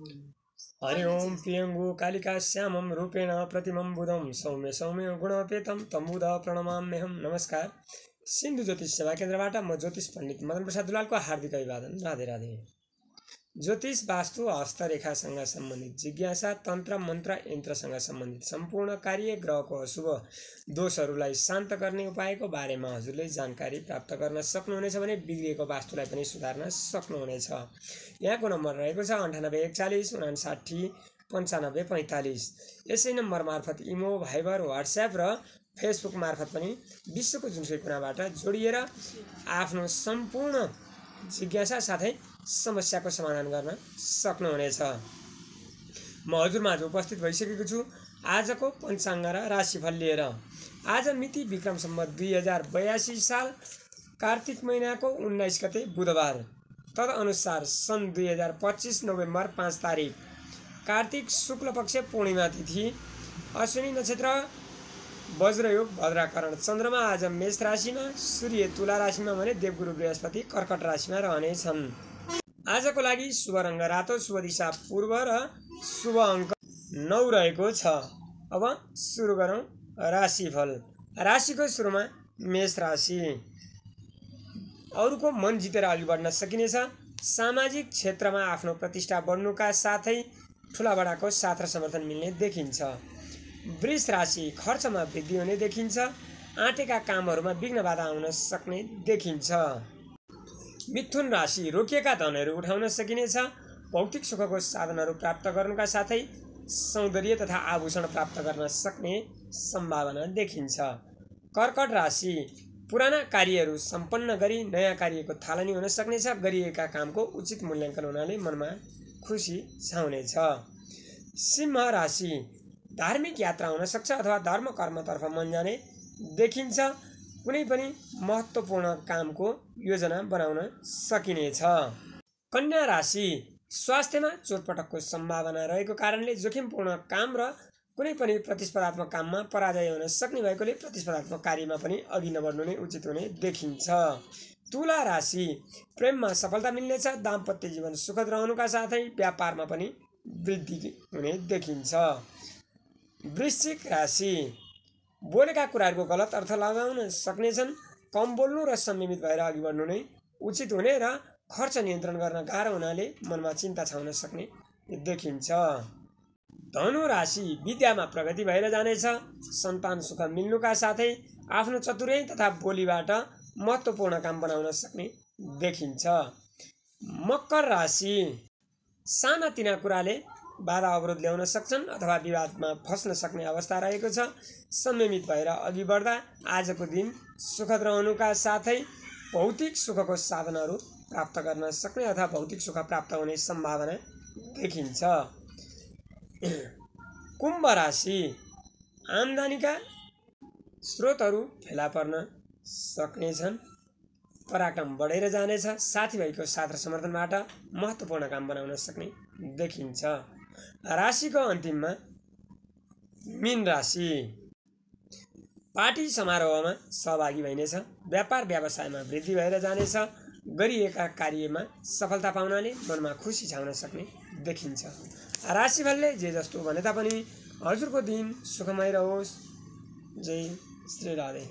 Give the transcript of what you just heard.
हरि ओम प्रियंगु कालिका श्यामम रूपेण प्रतिमं बुधं सौम्य सौम्य गुणोपेतं तमुद प्रणमाम्यहम। नमस्कार, सिन्धु ज्योतिष सेवा केन्द्रबाट म ज्योतिष पण्डित मदन प्रसाद दुलालको हार्दिक अभिवादन। राधे राधे। ज्योतिष वास्तु हस्तरेखासँग सम्बन्धित जिज्ञासा, तन्त्र मन्त्र यन्त्रसँग सम्बन्धित सम्पूर्ण कार्य, ग्रहको अशुभ दोषहरूलाई शान्त गर्ने उपायको बारेमा हजुरले जानकारी प्राप्त गर्न सक्नुहुनेछ भने बिग्रिएको वास्तुलाई पनि सुधार्न सक्नुहुनेछ। यहाँको नम्बर रहेको छ 9841 59 95 45। यसै नम्बर मार्फत इमो, भाइबर, व्हाट्सएप र फेसबुक मार्फत पनि विश्वको जुनसुकै कुनाबाट जोडिएर आफ्नो सम्पूर्ण जिज्ञासा साथै समस्याको समाधान गर्न सक्नुहुनेछ। म हजुरमाझ उपस्थित भइसकेको छु आजको पञ्चाङ्ग र राशिफल लिएर। आज मिति विक्रम सम्वत 2082 साल कार्तिक महिनाको 19 गते बुधबार, तदअनुसार सन् 2025 नोभेम्बर 5 तारिक कार्तिक शुक्ल पक्ष पूर्णिमा तिथि, अश्विनी नक्षत्र, वज्रयोग, भद्राकरण। चन्द्रमा आज मेष राशिमा, सूर्य तुला राशिमा भने देवगुरु बृहस्पति कर्कट राशिमा रहनेछन्। आजको लागि शुभ रङ्ग रातो, शुभ दिशा पूर्व र शुभ अङ्क 9 रहेको छ। अब सुरु गरौँ राशिफल। राशिको सुरुमा मेष राशि। अरूको मन जितेर अघि बढ्न सकिनेछ। सामाजिक क्षेत्रमा आफ्नो प्रतिष्ठा बढ्नुका साथै ठुलाबडाको साथ र समर्थन मिल्ने देखिन्छ। वृष राशि। खर्चमा वृद्धि हुने देखिन्छ। आँटेका कामहरूमा विघ्न बाधा आउन सक्ने देखिन्छ। मिथुन राशि। रोकिएका धनहरू उठाउन सकिनेछ। भौतिक सुखको साधनहरू प्राप्त गर्नुका साथै सौन्दर्य तथा आभूषण प्राप्त गर्न सक्ने सम्भावना देखिन्छ। कर्कट राशि। पुराना कार्यहरू सम्पन्न गरी नयाँ कार्यको थालनी हुन सक्नेछ। गरिएका कामको उचित मूल्याङ्कन हुनाले मनमा खुसी छाउनेछ। सिंह राशि। धार्मिक यात्रा हुन सक्छ अथवा धर्म कर्मतर्फ मन जाने देखिन्छ। कुनै पनि महत्त्वपूर्ण कामको योजना बनाउन सकिनेछ। कन्या राशि। स्वास्थ्यमा चोटपटकको सम्भावना रहेको कारणले जोखिमपूर्ण काम र कुनै पनि प्रतिस्पर्धात्मक काममा पराजय हुन सक्ने भएकोले प्रतिस्पर्धात्मक कार्यमा पनि अघि नबढ्नु नै उचित हुने देखिन्छ। तुला राशि। प्रेममा सफलता मिल्नेछ। दाम्पत्य जीवन सुखद रहनुका साथै व्यापारमा पनि वृद्धि हुने देखिन्छ। वृश्चिक राशि। बोलेका कुराहरूको गलत अर्थ लगाउन सक्नेछन्। कम बोल्नु र संयमित भएर अघि बढ्नु नै उचित हुने र खर्च नियन्त्रण गर्न गाह्रो हुनाले मनमा चिन्ता छाउन सक्ने देखिन्छ। धनु राशि। विद्यामा प्रगति भएर जानेछ। सन्तान सुख मिल्नुका साथै आफ्नो चतुर्याइ तथा बोलीबाट महत्त्वपूर्ण काम बनाउन सक्ने देखिन्छ। मकर राशि। सानातिना कुराले बाधा अवरोध ल्याउन सक्छन् अथवा विवादमा फस्न सक्ने अवस्था रहेको छ। संयमित भएर अघि बढ्दा आजको दिन सुखद रहनुका साथै भौतिक सुखको साधनहरू प्राप्त गर्न सक्ने अथवा भौतिक सुख प्राप्त हुने सम्भावना देखिन्छ। कुम्भ राशि। आम्दानीका स्रोतहरू फेला पर्न सक्नेछन्। पराक्रम बढेर जानेछ। साथीभाइको साथ र समर्थनबाट महत्त्वपूर्ण काम बनाउन सक्ने देखिन्छ। राशिको अन्तिममा मीन राशि। पार्टी समारोहमा सहभागी भइनेछ। व्यापार व्यवसायमा वृद्धि भएर जानेछ। गरिएका कार्यमा सफलता पाउनाले मनमा खुसी छाउन सक्ने देखिन्छ। राशिफलले जे जस्तो भने तापनि हजुरको दिन सुखमय रहोस्। जय श्री राधे।